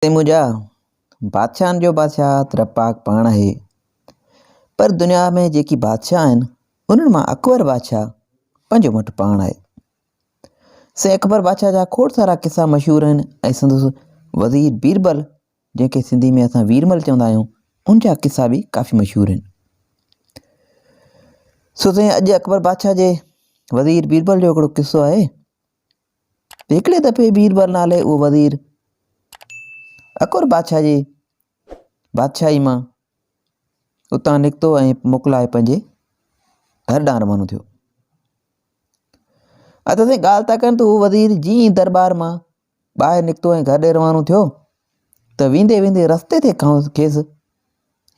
تي منهنجا بادشاهن جو بادشاهه ته رب پاڪ پاڻ آهي پر دنيا ۾ جيڪي بادشاهه آهن انهن مان اڪبر بادشاهه پنهنجو مٽ پاڻ آهي. سائين اڪبر بادشاهه جا کوڙ سارا قصا مشهور آهن ۽ سندس وزير بيربل جنهن کي سنڌي ۾ اسان ويرمل چوندا آهيون ان جا قصا به ڪافي مشهور آهن. سو سائين اڄ اڪبر بادشاهه جي وزير بيربل جو هڪڙو قصو آهي. هڪڙي دفعي بيربل نالي اهو وزير اڪبر بادشاهه جي بادشاهي مان اتان نڪتو ۽ موڪلائي پنهنجي گهر ڏانهن روانو ٿيو. اچا سائين ڳالهه ٿا ڪن ته اهو وزير جيئن ئي درٻار مان ٻاهر نڪتو ۽ گهر ڏي روانو ٿيو ته ويندي ويندي رستي تي کيس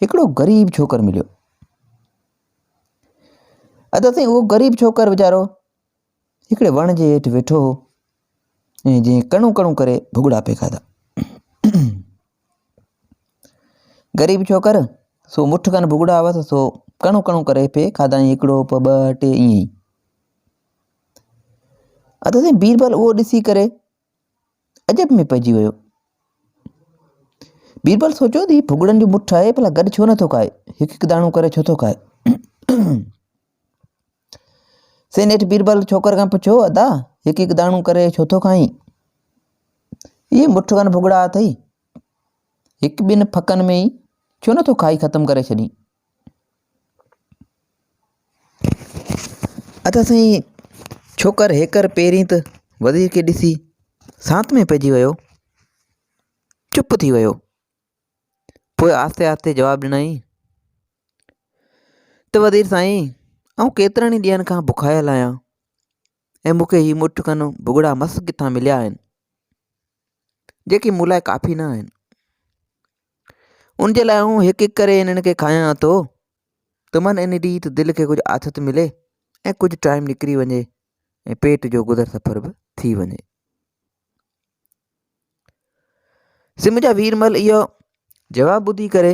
هڪڙو غريب ڇوڪر مليو. اچا سائين اهو غريب ڇوڪر ويچارو هڪڙي وڻ جي هيٺ ويٺو هو ۽ جنهن ڪڻو ڪڻو ڪري ڀڳڙا پئي کاڌا. غريب ڇوڪر سو مٺ کن ڀڳڙا هئس سو ڪڻو ڪڻو ڪري پئي کاڌائين هڪڙو ٻه ٽي ائين ئي. ادا سائين بيربل اهو ڏسي ڪري عجب ۾ پئجي ويو. بيربل سوچيو ته هي ڀڳڙن جو مٺ آهي ڀلا گڏ ڇو نٿو کائي هڪ هڪ داڻو ڪري ڇو ٿو کائي. سي نيٺ بيربل ڇوڪر کان پڇيو، ادا، هڪ هڪ داڻو ڪري ڇو ٿو کائين؟ اهي مٺ کن ڀڳڙا اٿئي، هڪ ٻن ڦڪن ۾ ئي ڇو نٿو کائي ختم ڪري ڇڏين؟ ادا سائين، ڇوڪر هيڪر پهرين ته وزير کي ڏسي سانت ۾ پئجي ويو، چپ ٿي ويو. پوء آهستي آهستي جواب ڏنائين ته وزير سائين آئون ڪيترن ئي ڏينهن کان بکايل آهيان ۽ مون کي هي مٺ کن ڀڳڙا مس ڪٿان مليا آهن جيڪي مون لاء ڪافي نه آهن ان جي لاء آئون هڪ هڪ ڪري انهن کي کايان ٿو ته من ان ريت دل کي ڪجهه آٿت ملي ۽ ڪجهه ٽائيم نڪري وڃي ۽ پيٽ جو گذر سفر به ٿي وڃي سم جا ويرمل اهو جواب ٻڌي ڪري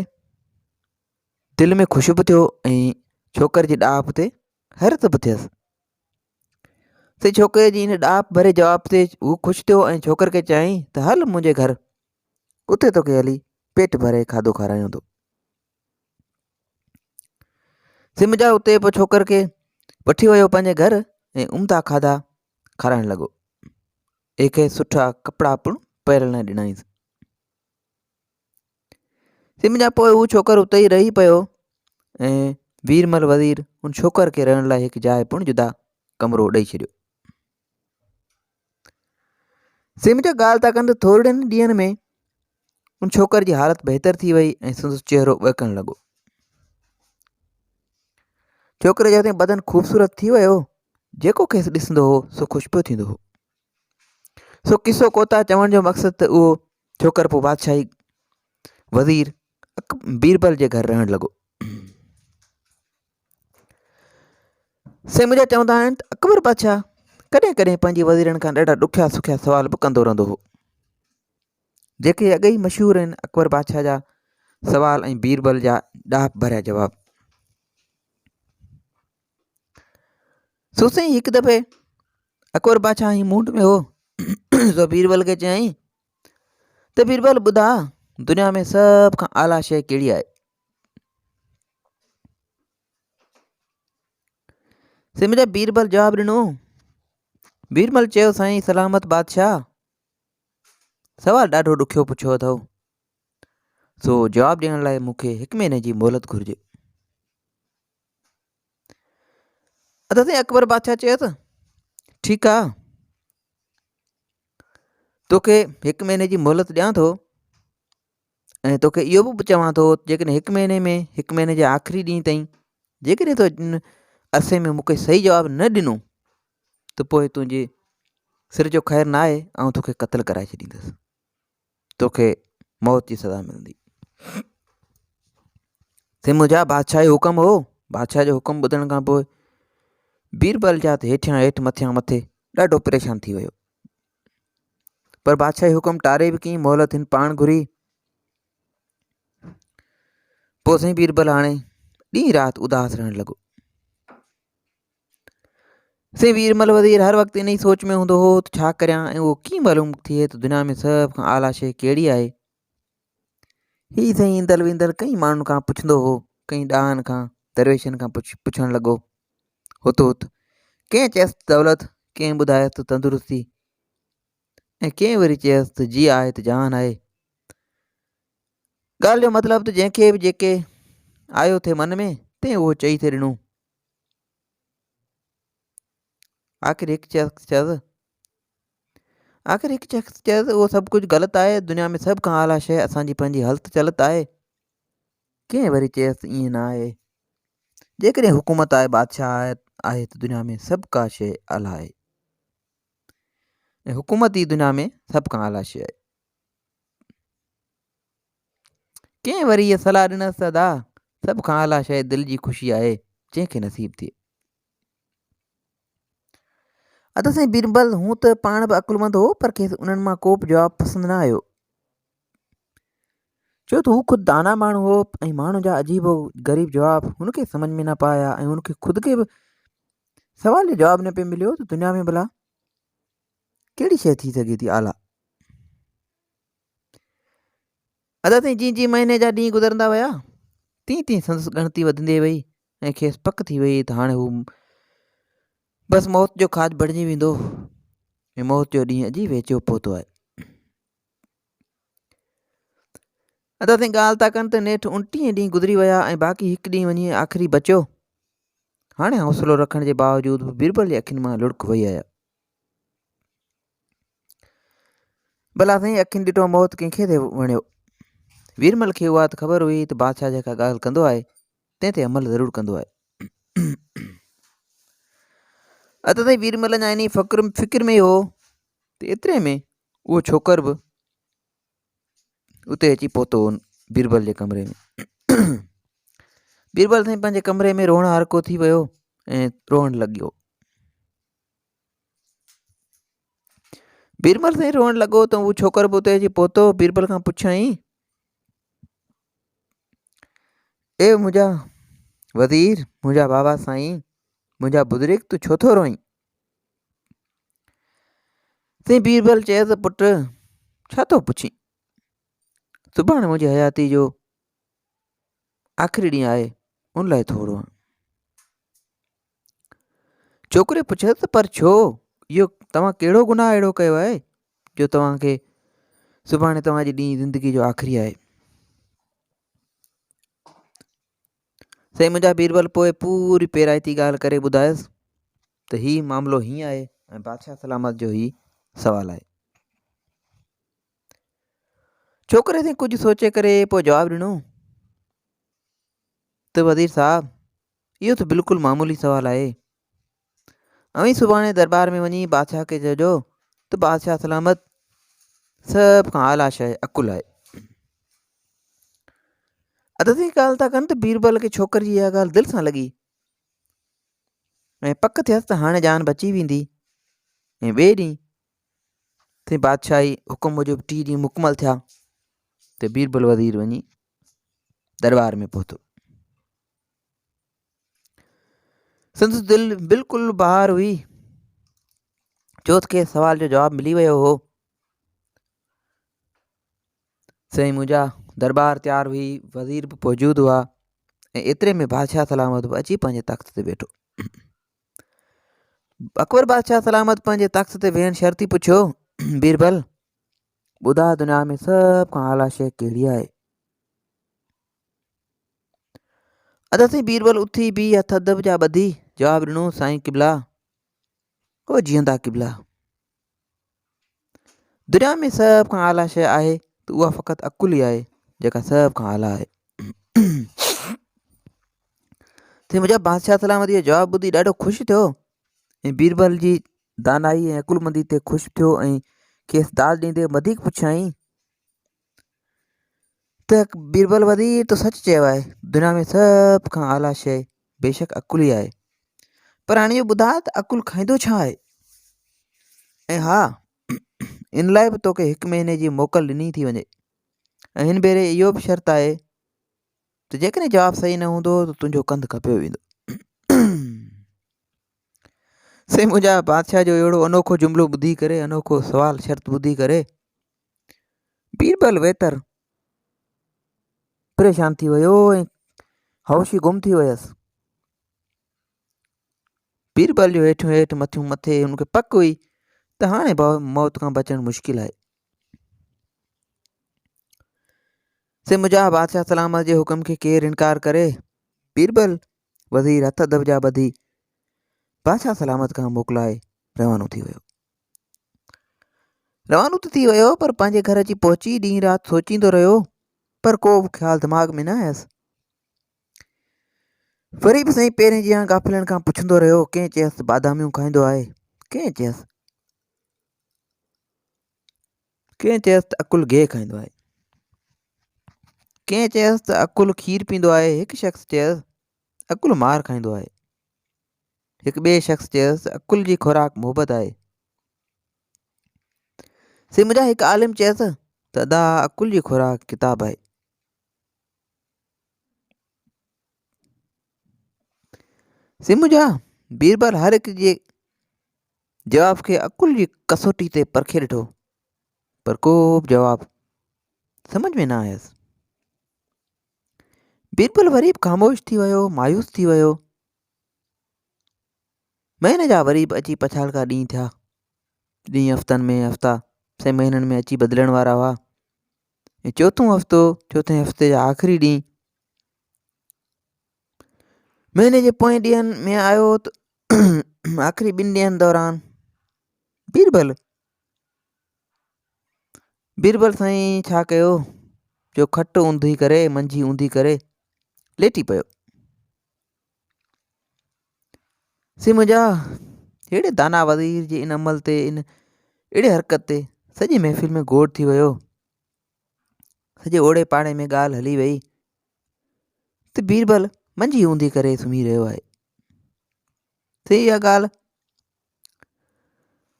دل ۾ خوش به ٿيو ۽ ڇوڪر جي ڏاهپ تي حيرت به ٿيس. سي ڇوڪري جي ان ڏاهپ ڀري جواب تي هو خوش ٿيو ۽ ڇوڪر کي چيائين ته هل منهنجي گهر اتي توکي هلي پيٽ ڀري کاڌو کارايان ٿو. سم جا اتي پوء ڇوڪر کي وٺي ويو پنهنجي گهر ۽ عمدا کاڌا کارائڻ لڳو. ۽ کيس سٺا ڪپڙا پڻ پهرڻ لاء ڏنائينس. سم جا پوء هو ڇوڪر اتي ئي رهي پيو ۽ ويرمل وزير ان ڇوڪر کي رهڻ لاء هڪ جاء پڻ جدا ڪمرو ڏئي ڇڏيو. سم جا ڳالهه ٿا ڪن ته ٿورڙن ڏينهن ۾ ان ڇوڪر جي حالت بهتر ٿي وئي ۽ سندس چهرو ٻهڪڻ لڳو. ڇوڪري جو بدن خوبصورت ٿي ويو جيڪو کيس ڏسندو هو سو خوش پيو ٿيندو هو. سو قصو ڪوتاهه چوڻ جو مقصد ته اهو ڇوڪر پوء بادشاهي وزير بيربل جي گهر رهڻ لڳو. سي منهنجا چوندا آهن ته اڪبر بادشاهه ڪڏهن ڪڏهن پنهنجي وزيرن کان ڏاڍا ڏکيا سکيا سوال به ڪندو رهندو هو. جيڪي اڳي ئي مشهور آهن اڪبر بادشاهه جا سوال ۽ بيربل جا ڏاهپ ڀريا جواب. سو سائين هڪ دفعي اڪبر بادشاهه ائين موڊ ۾ هو سو بيربل کي چيائين ته بيربل ٻڌاء دنيا ۾ سڀ کان اعليٰ شيء ڪهڙي آهي؟ سي منهنجا بيربل جواب ڏنو بيربل چيو سائين سلامت بادشاهه سوال ڏاڍو ڏکيو پڇيو اٿو سو جواب ڏيڻ لاء مون کي هڪ مهيني جي مهلت گهرجي ادا سائين اڪبر بادشاهه چيو ته ٺيڪ آ توکي هڪ مهيني جي مهلت ڏيان ٿو ۽ توکي اهو به چوان ٿو جيڪڏهن هڪ مهيني ۾ هڪ مهيني جي آخري ڏينهن تائين جيڪڏهن تو ان عرصي ۾ مونکي صحيح جواب نه ڏنو ته پوء تنهنجي سر جو خير نه آهي آئون توکي قتل ڪرائي ڇڏيندس توکي موت جي سزا ملندي. سي منهنجا بادشاهي حڪم هو. بادشاهه جو حڪم ٻڌڻ کان پوء بيربل جا ته هيٺيان هيٺ مٿيان مٿي ڏاڍو پريشان ٿي ويو. پر بادشاهي حڪم ٽاري به ڪيئن مهلت هن پاڻ گهري. پوء سائين بيربل هاڻي ڏينهن رات اداس رهڻ لڳو. سائين ويرمل وزير هر وقت انهي سوچ ۾ هوندو هو ته ڇا ڪريان ۽ اهو ڪيئن معلوم ٿئي ته دنيا ۾ سڀ کان اعليٰ شيء ڪهڙي آهي. هي سائين ايندل ويندل ڪئين ماڻهن کان پڇندو هو، ڪئين ڏاهن کان، درويشن کان پڇ پڇڻ لڳو. هت هت. ڪنهن چيس ته دولت، ڪنهن ٻڌايس ته تندرستي ۽ ڪنهن وري چيس ته جيء آهي ته جهان آهي. ڳالهه جو مطلب ته جنهن کي به جيڪي آيو ٿي من ۾، تنهن اهو چئي ٿي ڏنو. آخر هڪ شخص چيس آخر هڪ شخص چيس اهو سڀ ڪجهه غلط آهي دنيا ۾ سڀ کان اعليٰ شيء اسان جي پنهنجي هلت چلت آهي ڪنهن وري چيس ته ائين نه آهي جيڪڏهن حڪومت آهي بادشاهه آهي ته دنيا ۾ سڀ ڪا شيء اعليٰ آهي ۽ حڪومت ئي دنيا ۾ سڀ کان اعليٰ شيء آهي ڪنهن وري اها صلاح ڏنس ته ادا سڀ کان اعليٰ شيء دل جي خوشي آهي جنهن کي نصيب ٿئي ادا سائين بيربل هون ته پاڻ به عقلمند هو پر کيس انهن مان ڪو به جواب پسند نه آيو ڇو ته هو خود دانا ماڻهو هو ۽ ماڻهن جا عجيب و غريب جواب هن کي سمجھ ۾ نه پيا آيا ۽ هن کي خود کي به سوال جو جواب نه پئي مليو ته دنيا ۾ ڀلا ڪهڙي شيء ٿي سگهي ٿي اعليٰ ادا سائين جيئن جيئن مهيني جا ڏينهن گذرندا ويا تيئن تيئن سندس ڳڻتي وڌندي وئي ۽ کيس پڪ ٿي وئي ته هاڻي هو بس موت جو کاڄ بڻجي ويندو ۽ موت جو ڏينهن اڄ ئي ويجهو پهتو آهي. ادا سائين ڳالهه ٿا ڪن ته نيٺ 29 ڏينهن گذري ويا ۽ باقي هڪ ڏينهن وڃي آخري بچيو. هاڻي حوصلو رکڻ جي باوجود به بيربل جي اکين مان لڙڪ وهي آيا. ڀلا سائين اکين ڏٺو موت ڪنهن کي ٿي وڻيو. ويرمل کي اها ته خبر هئي ته بادشاهه جيڪا ڳالهه ڪندو آهي تنهن تي عمل ضرور ڪندو آهي. اٿ سائين ويرمل اڃا انهي فڪر فڪر ۾ ئي هو ته ايتري ۾ اهو ڇوڪر به اتي اچي پهتو بيربل جي ڪمري ۾ بيربل سائين پنهنجي ڪمري ۾ روئڻ هارڪو ٿي ويو ۽ روئڻ لڳيو. بيربل سائين روئڻ لڳو ته اهو ڇوڪر به اتي اچي پهتو بيربل کان پڇيائين اي منهنجا وزير منهنجا بابا سائين منهنجا بزرگ تون ڇو ٿو روئين سائين بيربل چيس پٽ ڇا ٿو پڇين سڀاڻي منهنجي حياتي جو آخري ڏينهن آهي ان لاء ٿو روئان ڇوڪري پڇيس ته پر ڇو؟ اهو توهان ڪهڙو گناهه اهڙو ڪيو آهي جو توهان کي سڀاڻي توهان جي ڏينهن زندگي جو آخري آهي. سائين منهنجا بيربل پوء پوري پيرائتي ڳالهه ڪري ٻڌايس ته هي معاملو هيئن آهي ۽ بادشاهه سلامت جو هي سوال آهي. ڇوڪري سائين ڪجهه سوچي ڪري پوء جواب ڏنو ته وزير صاحب اهو ته بلڪل معمولي سوال آهي. اوهين سڀاڻي درٻار ۾ وڃي بادشاهه کي چئجو ته بادشاهه سلامت سڀ کان اعليٰ شيء عقل آهي. ادا سائين ڳالهه ٿا ڪن ته بيربل کي ڇوڪر جي اها ڳالهه دل سان لڳي ۽ پڪ ٿيس ته هاڻي جان بچي ويندي ۽ ٻئي ڏينهن سائين بادشاهي حڪم موجب ٽي ڏينهن مڪمل ٿيا ته بيربل وزير وڃي درٻار ۾ پهتو. سندس دل بلڪل بهار هئي جو کيس سوال جو جواب ملي ويو هو سائين منهنجا دربار تيار هئي وزير به موجود هئا ۽ ايتري ۾ بادشاهه سلامت به اچي پنهنجي تخت تي ويٺو اڪبر بادشاهه سلامت پنهنجي تخت تي ويهڻ شرط ئي پڇيو بيربل ٻڌاء دنيا ۾ سڀ کان اعليٰ شيء ڪهڙي آهي ادا سائين بيربل اٿي بيهي هٿ ادب جا ٻڌي جواب ڏنو سائين قبلا او جيئندا قبلا دنيا ۾ سڀ کان اعليٰ شيء آهي ته اها فقط عقل ئي آهي جيڪا سڀ کان اعليٰ آهي سائين منهنجا بادشاهه سلامت اهو جواب ٻڌي ڏاڍو خوش ٿيو ۽ بيربل جي دانائي ۽ عقلمندي تي خوش ٿيو ۽ کيس داد ڏيندي وڌيڪ پڇيائين ته بيربل وزير تو سچ چيو آهي دنيا ۾ سڀ کان اعليٰ شيء بيشڪ عقل ئي آهي پر هاڻي اهو ٻڌاء ته عقل کائيندو ڇا آهي ۽ ها ان لاء به توکي هڪ مهيني جي موڪل ڏني ٿي وڃي ۽ هن ڀيري اهو به شرط آهي ته جيڪڏهن جواب صحيح نه هوندو ته تنهنجو ڪنڌ ڪپيو ويندو سائين منهنجا بادشاهه جو اهڙو انوکو جملو ٻڌي ڪري انوکو سوال شرط ٻڌي ڪري بيربل ويتر پريشان ٿي ويو ۽ هوش ئي گم ٿي ويس. بيربل جو هيٺيون هيٺ مٿيون مٿي هن کي پڪ هئي ته هاڻي موت کان بچڻ مشڪل آهي. سي منهنجا بادشاهه سلامت جي حڪم کي ڪير انڪار ڪري؟ بيربل وزير هٿ ادب جا ٻڌي بادشاهه سلامت کان موڪلائي روانو ٿي ويو. روانو ته ٿي ويو پر پنهنجي گهر اچي پهچي ڏينهن رات سوچيندو رهيو پر ڪو به خيال دماغ ۾ نه آيس. وري به سائين پهرين جيان غافلن کان پڇندو رهيو ڪنهن چيس ته باداميون کائيندو آهي ڪنهن چيس ڪنهن چيس ته عقل گيهه کائيندو آهي ڪنهن چيس ته عقل کير پيندو آهي هڪ شخص چيس عقل مار کائيندو آهي هڪ ٻئي شخص چيس ته عقل جي خوراڪ محبت آهي. سي منهنجا هڪ عالم چيس ته ادا عقل جي خوراڪ ڪتاب آهي. سي منهنجا بيربل هر هڪ جي جواب کي عقل جي ڪسوٽي تي پرکي ڏٺو پر ڪو به جواب سمجھ ۾ نه آيس. بيربل وري به خاموش ٿي ويو، مايوس ٿي ويو. مهيني جا وري به اچي پڇاڙڪا ڏينهن ٿيا. ڏينهن هفتن ۾ هفتا سي مهينن ۾ اچي بدلڻ وارا هئا ۽ چوٿون هفتو چوٿين هفتي جا آخري ڏينهن مهيني جي پوئين ڏينهن ۾ آيو ته آخري ٻن ڏينهن دوران بيربل بيربل سائين ڇا ڪيو جو کٽ اونڌي ڪري منجهي اونڌي ڪري ليٽي پيو سي منهنجا اهڙي دانا وزير جي ان عمل تي ان اهڙي حرڪت تي سڄي محفل ۾ گوڙ ٿي ويو سڄي اوڙي پاڙي ۾ ڳالهه هلي وئي ته بيربل منجهي اونڌي ڪري سمهي رهيو آهي ٿي اها ڳالهه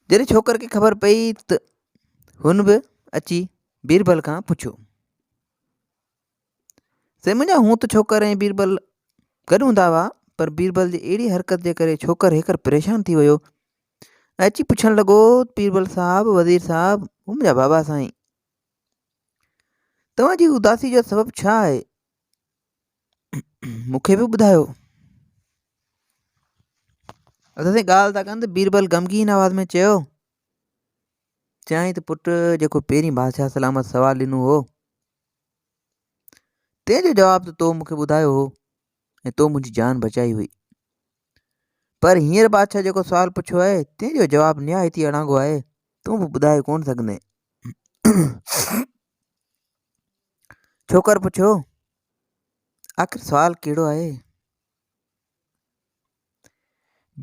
جڏهن ڇوڪر کي خبر پئي ته هن به اچي بيربل کان پڇيو سائين منهنجا هون ته ڇوڪر ۽ بيربل گڏ هوندا هئا پر بيربل جي اهڙي حرڪت جي ڪري ڇوڪر هيڪر پريشان ٿي ويو ۽ اچي پڇڻ لڳو بيربل صاحب وزير صاحب هو منهنجا بابا سائين توهان جي اداسي جو سبب ڇا آهي مون کي به ٻڌايو ادا سائين ڳالهه ٿا ڪن ته بيربل غمگين آواز ۾ چيو چيائين ته پٽ جيڪو پهرين بادشاهه سلامت سوال ڏنو هو تنهن جو جواب ته تو مون کي ٻڌايو هو ۽ تو منهنجي جان بچائي هئي. پر هينئر بادشاهه جيڪو سوال پڇيو آهي، تنهن جو جواب نهايت ئي اڻانگو آهي، تون به ٻڌائي ڪونه سگهندين. ڇوڪر پڇيو، آخر سوال ڪهڙو آهي؟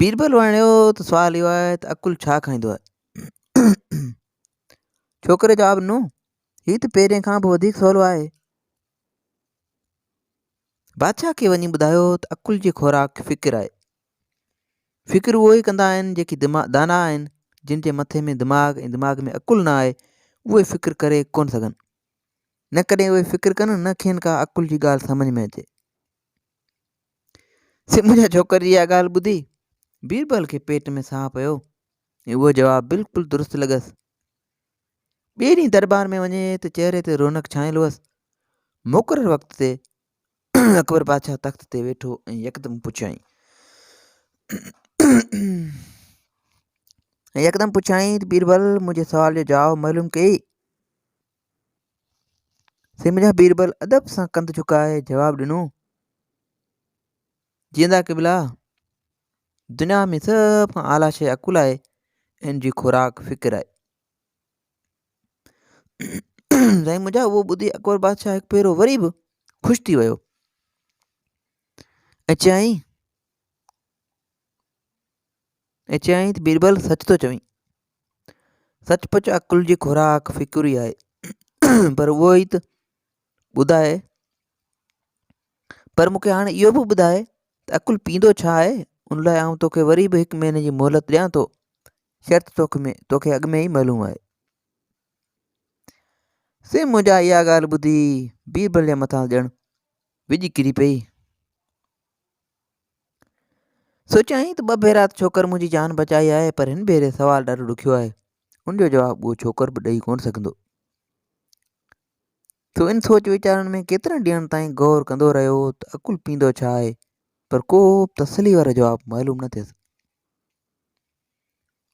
بيربل وڻيو ته سوال اهو آهي ته عقل ڇا کائيندو آهي؟ ڇوڪري جواب ڏنو، هي ته پهرين کان به وڌيڪ سولو آهي. بادشاهه کي وڃي ٻڌايو ته عقل جي خوراڪ فڪر آهي. فڪر اهو ئي ڪندا آهن جيڪي دانا آهن، جن جي مٿي ۾ دماغ ۽ دماغ ۾ عقل نه آهي، اهي فڪر ڪري ڪونه سگهن. نه ڪڏهن اهي فڪر ڪن نه کين ڪا عقل جي ڳالهه سمجهه ۾ اچي. سم جا ڇوڪر جي اها ڳالهه ٻڌي بيربل کي پيٽ ۾ ساهه پيو ۽ اهو جواب بلڪل درست لڳس. ٻئي ڏينهن درٻار ۾ وڃي ته چهري تي رونق ڇانيل هئس. مقرر وقت تي اڪبر بادشاهه تخت تي ويٺو ۽ يڪدم پڇيائين ۽ يڪدم پڇيائين ته بيربل منهنجي سوال جو جواب معلوم ڪيئي؟ سي منهنجا بيربل ادب سان ڪنڌ جهڪائي جواب ڏنو جيئندا قبلا دنيا ۾ سڀ کان اعليٰ شيء عقل آهي ۽ ان جي خوراڪ فڪر آهي. سائين منهنجا اهو ٻڌي اڪبر بادشاهه هڪ ڀيرو وري به خوش ٿي ويو ۽ چيائين ۽ چيائين ته بيربل سچ ٿو چوين سچ پچ عقل جي خوراڪ فڪر ئي آهي پر اهو ئي ته ٻڌاء پر مون کي هاڻي اهو به ٻڌاء ته عقل پيئندو ڇا آهي؟ ان لاء آئون توکي وري به هڪ مهيني جي مهلت ڏيان ٿو. شرط توکي ۾ توکي اڳ ۾ ئي معلوم آهي. سي منهنجا اها ڳالهه ٻڌي بيربل جي مٿان ڄڻ وڄ ڪري پئي. سوچيائين ته ٻه ڀيرا ته ڇوڪر منهنجي جان بچائي آهي پر هن ڀيري سوال ڏاڍو ڏکيو آهي. ان جو جواب اهو ڇوڪر به ڏئي ڪونه سگهندو. سو ان سوچ ويچارن ۾ ڪيترن ڏينهن تائين غور ڪندو رهيو ته عقل پيندو ڇا آهي، پر ڪو به تسلي وارو جواب معلوم نه ٿيس.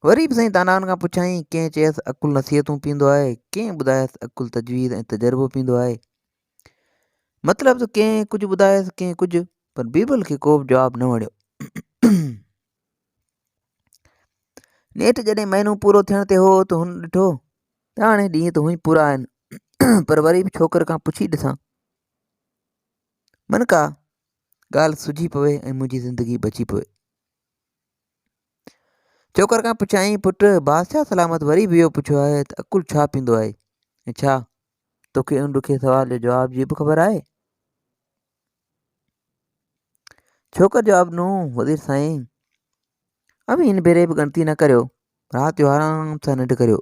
وري به سائين دانائن کان پڇيائين، ڪنهن چيس عقل نصيحتون پيندو آهي، ڪنهن ٻڌايس عقل تجويز ۽ تجربو پيندو آهي. مطلب ته ڪنهن ڪجهه ٻڌايس ڪنهن ڪجهه، پر بيربل کي ڪو به جواب نه وڻيو. نيٺ جڏهن مهينو پورو ٿيڻ تي هو ته هن ڏٺو ته هاڻي ڏينهن ته هونئن پورا آهن پر وري به ڇوڪر کان پڇي ڏسان من ڪا ڳالهه سجهي پوي ۽ منهنجي زندگي بچي پوي. ڇوڪر کان پڇيائين پٽ بادشاهه سلامت وري به اهو پڇيو آهي ته عقل ڇا پيندو آهي ۽ ڇا توکي ان ڏکي سوال جو جواب جي به خبر آهي؟ ڇوڪر جواب ڏنو، وزير سائين اوهين هن ڀيري به ڳڻتي نه ڪريو، رات جو آرام سان ننڊ ڪريو.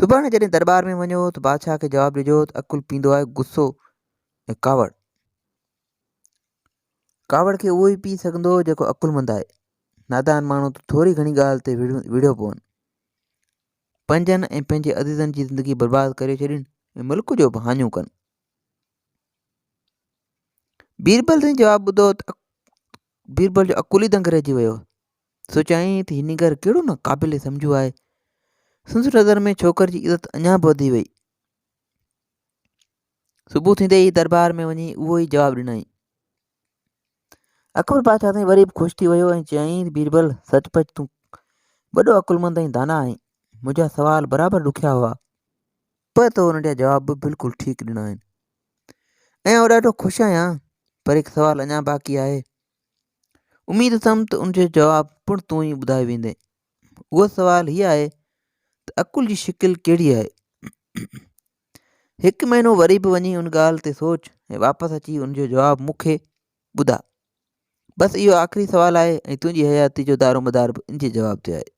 سڀاڻي جڏهن درٻار ۾ وڃو ته بادشاهه کي جواب ڏجو ته عقل پيندو آهي غصو ۽ ڪاوڙ. ڪاوڙ کي اهو ئي پي سگهندو جيڪو عقلمند آهي. نادان ماڻهو ته ٿوري گهڻي ڳالهه تي وڙهيو پون. پنهنجن ۽ پنهنجي عزيزن جي زندگي برباد ڪريو ڇڏين ۽ ملڪ جو به هاڃو ڪن. بيربل سائين جواب ٻڌو ته بيربل جو عقل ئي دنگ رهجي ويو. سوچيائين ته هي نينگر ڪهڙو نه قابل سمجهو آهي. سندس نظر ۾ ڇوڪر جي عزت اڃا به وڌي وئي. صبح ٿيندي ئي دربار ۾ وڃي اهو ئي جواب ڏنائين. اڪبر بادشاهه سائين وري به خوش ٿي ويو ۽ چيائين ته بيربل سچ پچ تون وڏو عقلمند ۽ دانا آهين. منهنجا سوال برابر ڏکيا هئا. پر تو انهن جا جواب به بلڪل ٺيڪ ڏنا آهن ۽ آئون ڏاڍو خوش آهيان پر هڪ سوال اڃا باقي آهي اميد اٿم ته ان جو جواب پڻ تون ئي ٻڌائي ويندين اهو سوال هي آهي ته عقل جي شڪل ڪهڙي آهي هڪ مهينو وري به وڃي ان ڳالهه تي سوچ ۽ واپس اچي ان جو جواب مون کي ٻڌا بس اهو آخري سوال آهي ۽ تنهنجي حياتي جو دارو مدار به ان جي جواب تي آهي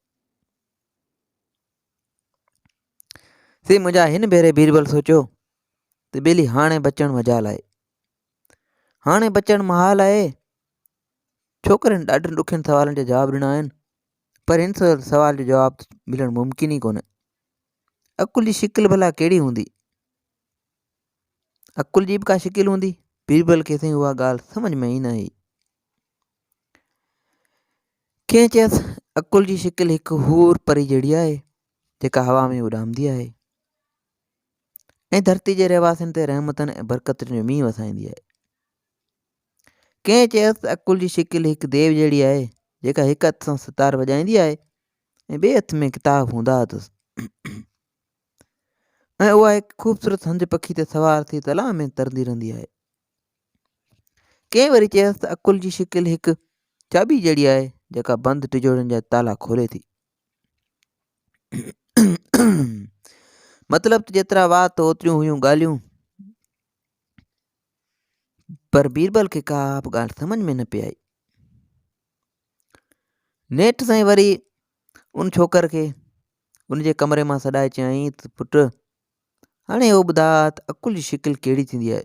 سي منهنجا هن ڀيري بيربل سوچيو ته ٻيلي هاڻي بچڻ مجال آهي هاڻي بچڻ محال آهي ڇوڪرين ڏاڍن ڏکين سوالن جا جواب ڏنا آهن پر هن سوال جو جواب ملڻ ممڪن ئي ڪونهي عقل جي شڪل ڀلا ڪهڙي هوندي عقل جي به ڪا شڪل هوندي بيربل کي سائين اها ڳالهه سمجھ ۾ ئي نه آئي ڪنهن چيس، عقل جي شڪل هڪ حور پري جهڙي آهي، جيڪا هوا ۾ اڏامندي آهي ۽ ڌرتي جي رهواسين تي رحمتن ۽ برڪتن جو مينهن وسائيندي آهي. ڪنهن چيس ته عقل جي شڪل هڪ ديو جهڙي آهي، جيڪا هڪ هٿ سان ستار وڄائيندي آهي ۽ ٻئي هٿ ۾ ڪتاب هوندا اٿس ۽ اها هڪ خوبصورت هنج پکي تي سوار ٿي تلاء ۾ ترندي رهندي آهي. ڪنهن وري چيس ته عقل جي شڪل هڪ چاٻي جهڙي آهي جيڪا بند ٽجوڙين جا تالا کولي ٿي. مطلب ته جيترا وات اوتريون هيون ڳالهيون. پر بيربل کي ڪا به ڳالهه سمجهه ۾ نه پئي آئي. نيٺ سائين وري ان ڇوڪر کي ان جي ڪمري مان سڏائي چيائين ته پٽ هاڻي اهو ٻڌاء ته عقل جي شڪل ڪهڙي ٿيندي آهي؟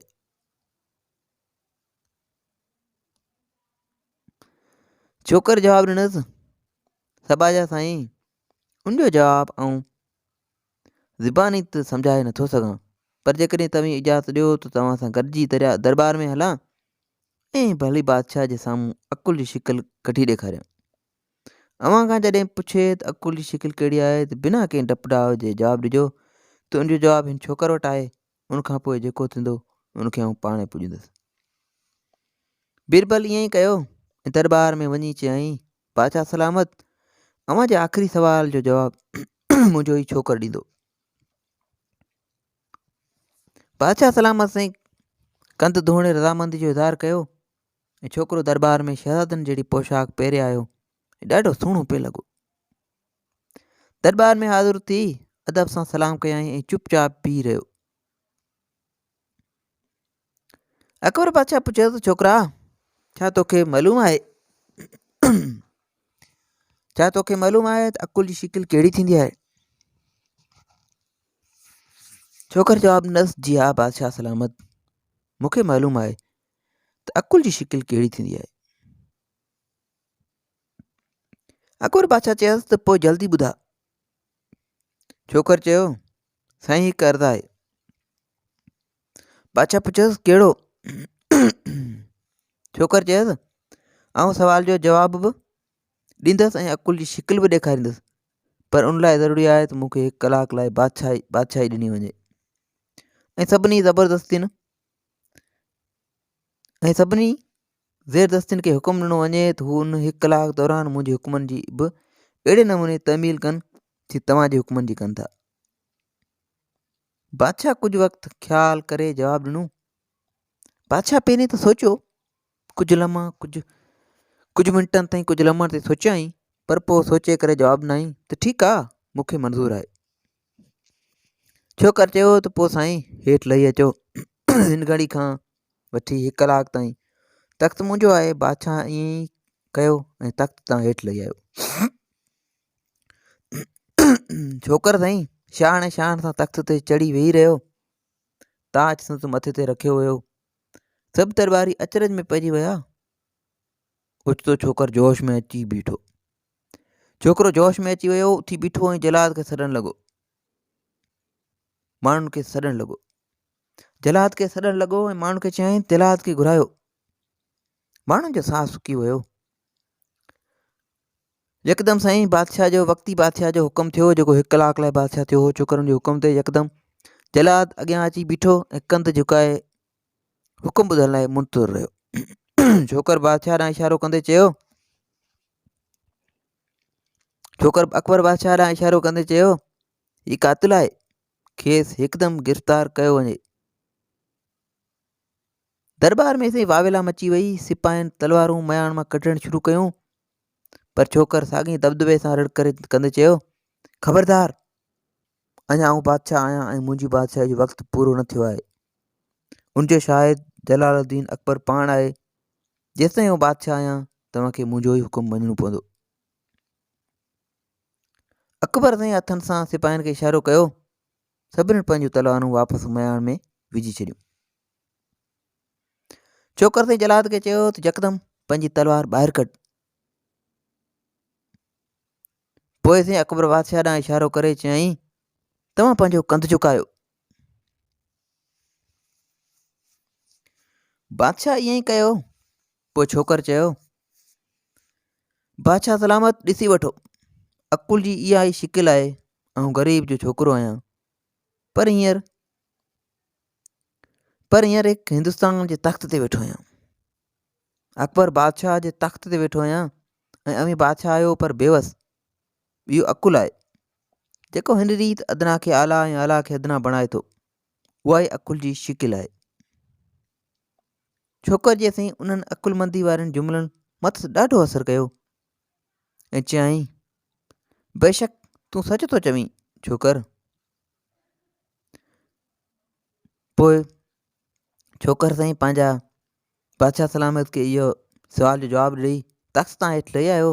ڇوڪر جواب ڏنس، سٻاجها سائين، ان جو جواب آئون زباني ته سمجهائي نٿو سگهان، پر جيڪڏهن توهين اجازت ڏيو ته توهان سان گڏجي دريا درٻار ۾ هلان ۽ ڀلي بادشاهه جي سامهون عقل جي شڪل ڪڍي ڏيکاريان. اوهان کان جڏهن پڇي ته عقل جي شڪل ڪهڙي آهي ته بنا ڪنهن ڊپ ڊاء جي جواب ڏجو ته ان جو جواب هن ڇوڪر وٽ آهي. ان کان پوء جيڪو ٿيندو ان کي آئون پاڻ ئي پڄندس. بيربل ائين ئي ڪيو ۽ درٻار ۾ وڃي چيائين، بادشاهه سلامت، اوهان جي آخري سوال جو جواب منهنجو هي ڇوڪر ڏيندو. بادشاهه سلامت سائين ڪنڌ ڌوڻي رضامندي جو اظهار ڪيو ۽ ڇوڪرو درٻار ۾ شهزادن جهڙي پوشاڪ پهري آيو ۽ ڏاڍو سهڻو پئي لڳو. درٻار ۾ حاضر ٿي ادب سان سلام ڪيائين ۽ چپ چاپ بيهي رهيو. اڪبر بادشاهه پڇيس ته ڇوڪرا ڇا توکي معلوم آهي ڇا توکي معلوم آهي ته عقل جي شڪل ڪهڙي ٿيندي آهي؟ ڇوڪر جواب ڏنس جي ها بادشاهه سلامت مونکي معلوم آهي ته عقل جي شڪل ڪهڙي ٿيندي آهي. اڪبر بادشاهه چيس ته پوء جلدي ٻڌاء. ڇوڪر چيو، سائين هڪ عرض آهي. بادشاهه پڇيس ڪهڙو؟ ڇوڪر چيس آئون سوال جو جواب به ڏيندس ۽ عقل جي شڪل به ڏيکاريندس پر ان لاء ضروري آهي ته مون کي هڪ ڪلاڪ لاء بادشاهي بادشاهي ڏني وڃي ۽ سڀني زبردستين ۽ سڀني زيردستين کي حڪم ڏنو وڃي ته هو ان هڪ ڪلاڪ دوران منهنجي حڪمن جي به اهڙي نموني تعميل ڪن جي توهان جي حڪمن جي ڪن ٿا. بادشاهه ڪجهه وقت خيال ڪري جواب ڏنو، بادشاهه پهرين ته سوچيو ڪجهه لمحا ڪجهه ڪجهه منٽن تائين ڪجهه لمحن تائين سوچيائين پر پوء سوچي ڪري جواب ڏنائين ته ٺيڪ آ مون کي منظور آهي. ڇوڪر چيو ته پوء سائين هيٺ لهي اچو هن گهڙي کان وٺي هڪ ڪلاڪ تائين تخت منهنجو آهي بادشاهه ائين ئي ڪيو ۽ تخت تان هيٺ لهي آيو. ڇوڪر سائين شان ۽ شان سان تخت تي چڙهي ويهي رهيو. تاج سندس مٿي تي رکيو ويو. سڀ درٻاري اچرج ۾ پئجي ويا. اوچتو ڇوڪر جوش ۾ اچي بيٺو. ڇوڪرو جوش ۾ اچي ويو، اٿي بيٺو ۽ جلاد کي سڏڻ لڳو. ماڻهن کي سڏڻ لڳو. جلاد کي سڏڻ لڳو ۽ ماڻهن کي چيائين جلاد کي گهرايو. ماڻهن جو ساهه سڪي ويو. يڪدم سائين بادشاهه جو وقتي بادشاهه جو حڪم ٿيو جيڪو هڪ ڪلاڪ لاء بادشاهه ٿيو هو ڇوڪرن جي حڪم تي يڪدم جلاد اڳيان اچي بيٺو ۽ ڪنڌ جهڪائي حڪم ٻڌڻ لاء منتظر رهيو ڇوڪر بادشاهه ڏانهن اشارو ڪندي چيو ڇوڪر اڪبر بادشاهه ڏانهن اشارو ڪندي چيو هي قاتل آهي کيس هڪدم گرفتار ڪيو وڃي دربار ۾ سائين واويلا مچي وئي سپاهين تلوارون مياڻ مان ڪڍڻ شروع ڪيون پر ڇوڪر ساڳئي دٻدٻي سان رڙ ڪري ڪندي چيو، خبردار! اڃا آئون بادشاهه آهيان ۽ منهنجي بادشاهي جو وقت پورو نه ٿيو آهي. ان جو شاهد جلال الدين اڪبر پاڻ آهي. جيستائين آئون بادشاهه آهيان، توهان کي منهنجو ئي حڪم مڃڻو پوندو. اڪبر سائين هٿن سان سپاهين کي اشارو ڪيو. سڀني پنهنجون تلوارون واپس مياڻ ۾ وجهي ڇڏيون. ڇوڪر سائين جلاد کي چيو ته يڪدم پنهنجي تلوار ٻاهر ڪڍ. پوء سائين اڪبر بادشاهه ڏانهن اشارو ڪري چيائين توهان پنهنجو ڪنڌ جهڪايو. بادشاهه ائين ئي ڪيو. پوء ڇوڪر چيو بادشاهه سلامت ڏسي وٺو عقل جي اها ئي شڪل آهي آئون غريب جو ڇوڪرو آهيان پر هينئر پر هينئر هڪ هندستان جي تخت تي ويٺو آهيان. اڪبر بادشاهه جي تخت تي ويٺو آهيان ۽ اوهين بادشاهه آهيو پر بيوس. اهو عقل آهي جيڪو هن ريت ادنيٰ کي اعليٰ ۽ اعليٰ کي ادنيٰ بڻائي ٿو. اها ئي عقل جي شڪل آهي. ڇوڪر جي سائين انهن عقلمندي وارن جملن مٿس ڏاڍو اثر ڪيو ۽ چيائين بيشڪ تون سچ ٿو چوين ڇوڪر. پوء ڇوڪر سائين پنهنجا بادشاهه سلامت کي اهو سوال جو جواب ڏئي تخت تان هيٺ لهي آيو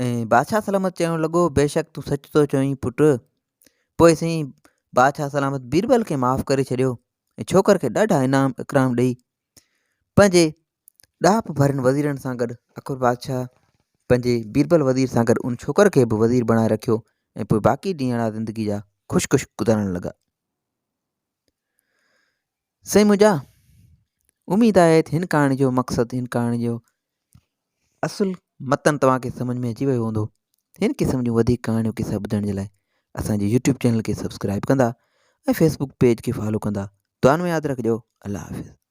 ۽ بادشاهه سلامت چوڻ لڳو بيشڪ تون سچ ٿو چوين پٽ پوء سائين بادشاهه سلامت بيربل کي معاف ڪري ڇڏيو ۽ ڇوڪر کي ڏاڍا انعام اڪرام ڏئي پنهنجي ڏاهپ ڀرين وزيرن سان گڏ اڪبر بادشاهه پنهنجي بيربل وزير سان گڏ ان ڇوڪر کي به وزير بڻائي رکيو ۽ پوء باقي ڏينهڙا زندگي جا خوش خوش گذارڻ لڳا. سائين منهنجا اميد آهي ته هن ڪهاڻي جو مقصد هن ڪهاڻي جو اصل متن توهان کي سمجھ ۾ اچي ويو هوندو هن قسم جون وڌيڪ ڪهاڻيون قصا ٻڌڻ جي لاء اسان جي يوٽيوب چينل کي سبسڪرائب ڪندا ۽ فيسبوڪ پيج کي فالو ڪندا دعائن ۾ ياد رکجو الله حافظ.